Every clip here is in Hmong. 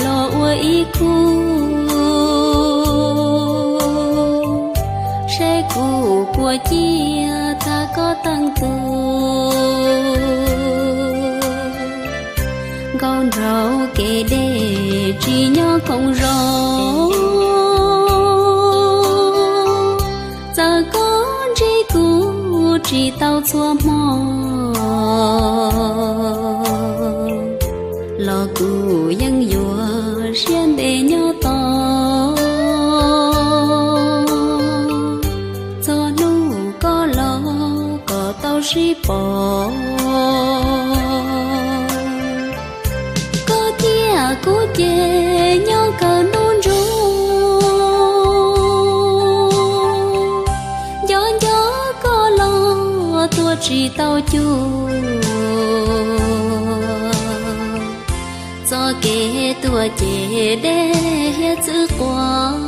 Los ua ib khub, seb kuv puas ciaj tag koj teej tug. Nkauj nraug kev dej tsis nyob koom zos, txawm koj ntsib kuv tsis tau txhua hmo, los kuv yeej yuav siab ntev nyob tos, txog hnub koj los kom tau sib pom. Koj thiab kuv ces nyob kawg nruab ntsuj, nco nco koj los tuaj tsis tau cuag. Txoj kev tuaj ces dej hiab txwv quas,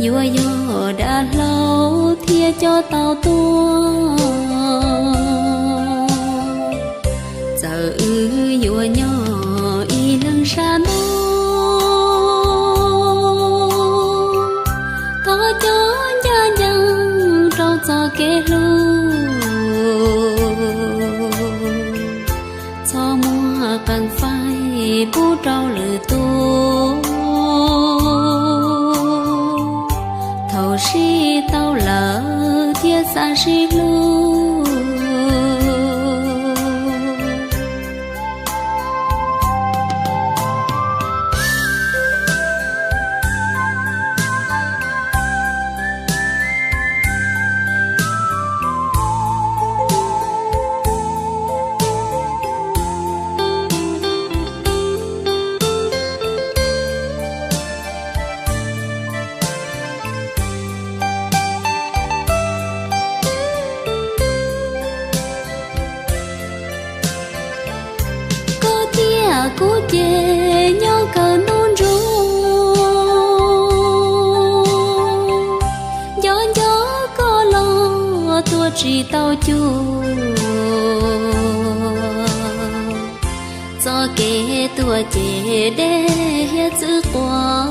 yuav yog dav hlau thiaj coj tau tuaj. Txawm wb yuav nyob ib leeg sab ntuj, thov cov ncaj ncees rau txoj kev hlub. Txhob muab qee faib pub rau lwm tus, thaum sib tau lawm thiaj xav sib hlub. Koj thiab kuv ces nyob kawg nruab ntsuj, nco nco koj los tuaj tsis tau cuag. Txoj kev tuaj ces dej hiab txwv quas,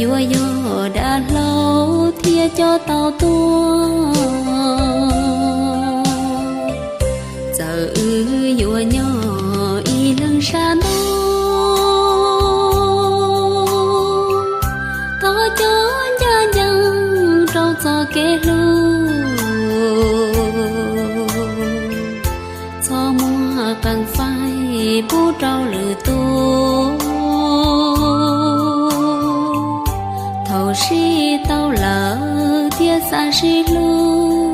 yuav yog dav hlau thiaj coj tau tuaj. Txawm wb yuav nyob ib leeg sab ntuj, thov cov ncaj ncees rau txoj kev hlub. Txhob muab qee faib pub rau lwm tus, thaum sib tau lawm thiaj xav sib hlub.